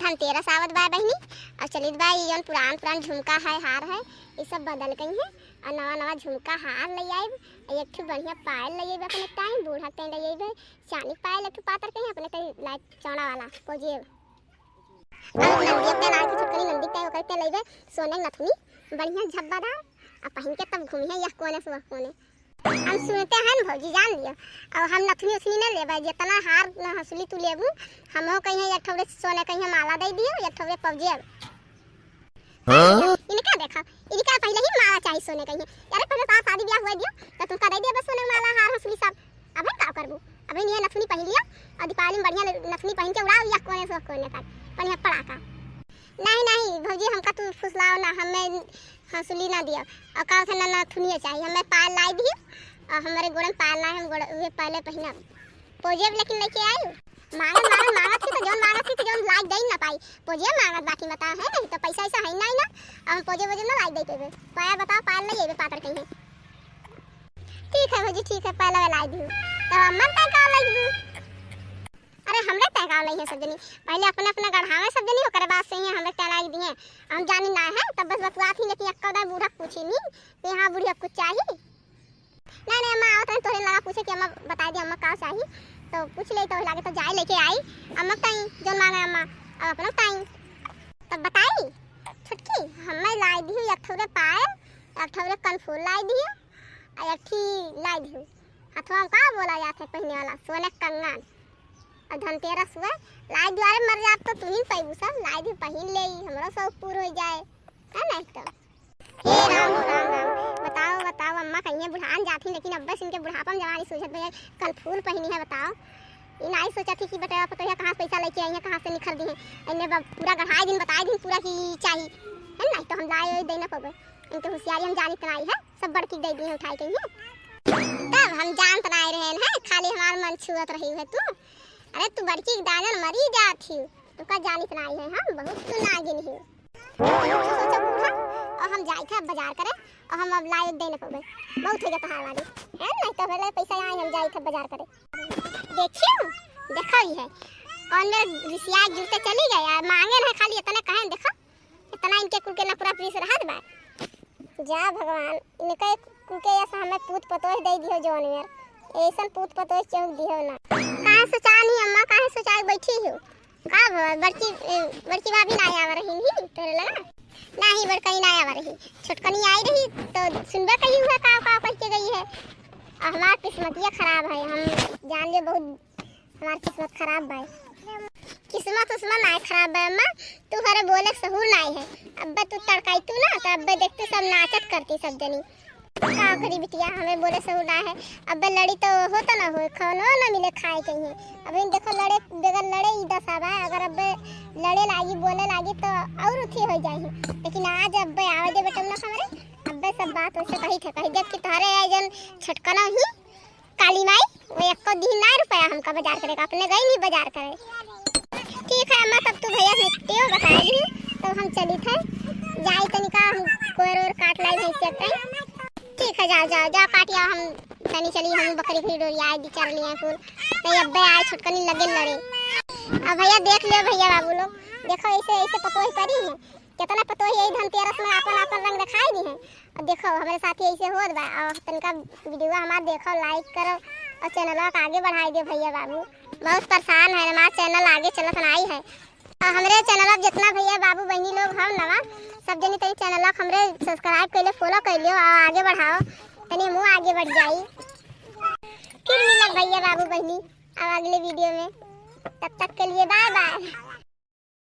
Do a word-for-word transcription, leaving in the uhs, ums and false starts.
धनतेरस आवत बा बहिनी, और चलित बा, ई जौन पुरान पुरान झुमका है, हार है, ई सब बदल गई है, और नवा नवा झुमका हार ले आइब, और एक ठो बढ़िया पायल ले आइब अपने टाइम, बूढ़ा के टाइम ले आइब, चांदी के पायल एक ठो पातर कहीं, अपने टाइम लाइट चौड़ा वाला पोजेब। और नंदी अपने लाल के छोटकनी नंदी के टाइम ओकर टाइम लेबे सोने के नथुनी, बढ़िया झब्बादार, और पहन के तब घूमी है यह कोने से वह कोने। हम सुनते हैं न भौजी, जान लियो, अब हम नथुनी उथुनी न लेबे, जितना हार न हंसुली तू लेबू, हमहू कहीं एक ठौरे सोने कहीं माला दे दियो, एक ठौरे पौजेब। हाँ? इनका देखा, इनका पहले ही माला चाहिए सोने कहीं। अरे पहले तो शादी ब्याह हुआ दियो, तो तुमका दे दिया बस सोने माला हार हंसुली सब। अब का करबू? अब ये नथुनी पहन लिया और दीपावली में बढ़िया नथुनी पहन के उड़ाओ या कोने से कोने तक, बढ़िया पड़ाका। नहीं, नहीं भौजी, हमका तू फुसलाओ ना, हमें हंसुली ना दियो। और का उसे ना नथुनिया चाहिए, हमें पायल लाई दियो। और हमारे गोड़े में पायल ना है, हम गोड़े उहे पहले पहनब। पोजेब लेकिन लेके आई। मांगत, मांगत, मांगत थी तो जौन मांगत थी तो जौन लाइक दे ही ना पाई। पोजेब मांगत बाकी बता है नहीं तो पैसा ऐसा है नहीं ना। अब हम पोजेब वोजेब ना लाइक दे पेबे। पाया बताओ, पायल नहीं आइबे पातर कहीं है। ठीक है भौजी, ठीक है, पहले लाई दी। तो अम्मा तय का लाई दी? अरे हमरे तय का लाई है सब जनी। पहले अपने अपने गढ़ावे सब जनी, ओकरे बाद से ही हमरे तय लाई दी है। हम जानी ना है, तब बस बतुआ थी, लेकिन एक्का दाई बूढ़ा पूछी नहीं कि हाँ बुढ़िया कुछ चाहिए। नहीं, नहीं, अम्मा आवत रहे, तोहरे लगा पूछे कि अम्मा बताई दी, अम्मा का चाही, तो पूछ ले, तो लागे तो जाए लेके आई, अम्मा ताई, जौन मांगे अम्मा, अब अपना ताई। तब बताई, छोटकी, हमें लाई दी एक ठौरे पायल, एक ठौरे कनफूल लाई दी, और एक ठी लाई दी, हथवा में का बोला जात है पहने वाला, सोने के कंगन, और धनतेरस हुए, लाई दी, अरे मर जाब तो तू ही पैबू सब, लाई दी, पहन ले, हमरो शौक पूर हो जाए, है नहीं तो। हे राम, राम, राम। बताओ, बताओ, अम्मा कहिए बुढ़ान जात ही, लेकिन अब्बे से इनके बुढ़ापा में जवानी सूझत बा, कनफूल पहनी है, बताओ। ई नाई सोचत ही कि बेटा पतोहिया कहाँ से पैसा लेके आई है, कहाँ से निखर दी है। इन्हें ब-, पूरा गढ़ाई दिन, बताई दिन पूरा की चाही। है ना, तो हम लाए ओए दे ना पबे। इनके होशियारी हम जानित नाई है, सब बड़की दे दी है उठाई के ही। तब हम जानत नाई रहे हैं, खाली हमार मन छुअत रही है तू। अरे तू बड़की के दाजन मरी जात ही, तू का जानित नाई है, हम बहुत तू नागिन ही। सोचा बूढ़ा, और हम जाइत है अब बाजार करे, और हम अब लाए दे न पबे, बहुत हो गया तोहार वाली, है नहीं तो पहले पैसा आए, हम जाइत है बाजार करे। देखियो, देखो ही है, कौन मेरे रिसिया गिरते चली गई, और मांगे ना खाली इतने कहें, देखो, इतना इनके कुल के ना पूरा पीस रहत बा। जा भगवान, इनके कुल के ऐसा हमें पूत पतोह दे दियो जौन मेर, ऐसन पूत पतोह केहू दियो ना। काहे सोचा नहीं अम्मा, काहे सोचा बैठी हो? का भवा, बड़की, ए, बड़की भाभी ना आवा रही ही तोरे लगा? नाही, बड़कनी ना आवा रही, छोटकनी आई रही तो सुनबे कही हुआ का का कह के गई है। आ, हमार किस्मतिया खराब है, हम जान ले बहुत हमार किस्मत खराब बा। किस्मत उस्मत ना खराब बा अम्मा, तू हरे बोले सहूर ना है। अब्बे तू तड़काई तू ना तो अब्बे देखते सब नाचत करती सब जनी। का करी बिटिया, हमें बोले सहू ना है। अब्बे लड़ी तो होता ना होए, खानो ना मिले खाए के ही। अब इन देखो लड़े, बगैर लड़े ई दशा बा। अगर अब्बे लड़े लागी, बोले लागी तो और उठी हो जाए। लेकिन आज अब्बे आवे दे बेटा ना हमरे, अब्बे सब बात वैसे कही थे, कही देख कि तोहरे आए जन छटकना ही काली माई, वो एको दिन ना रुपया हमका बाजार करे का, अपने गई नहीं बाजार करे। ठीक है अम्मा, तब तू भैया से तेव बताई दी, तब हम चली थे, जाई तनिका हम कोयर ओर काट लाई भैंसिया के। ठीक है, जाओ, जाओ, जाओ काट आओ, हम तनी चली, हम बकरी भी डोरिया दी, चर लिए कुल। तो ये अब्बे आए छुटकनी लगे लड़े। अब भैया देख लियो भैया बाबू लोग, देखो ऐसे, ऐसे पतोही परी है, कितना पतोही यही धनतेरस में आपन, आपन रंग दिखाई दी है। अब देखो, हमरे साथी ऐसे होत बा। और तनिका वीडियो हमार देखो, लाइक करो और चैनलवा के आगे बढ़ाई दे भैया बाबू। बहुत परेशान है, हमार चैनल आगे चलत नाई है। और हमरे चैनल अब जितना भैया बाबू बहनी लोग हम नवा, सब जनी तनी चैनल हमरे सब्सक्राइब कर लियो, फॉलो कर लियो और आगे बढ़ाओ, तनी मुँह आगे बढ़ जाई। फिर मिलब भैया बाबू बहनी अब अगले वीडियो में, तब तक के लिए बाय बाय।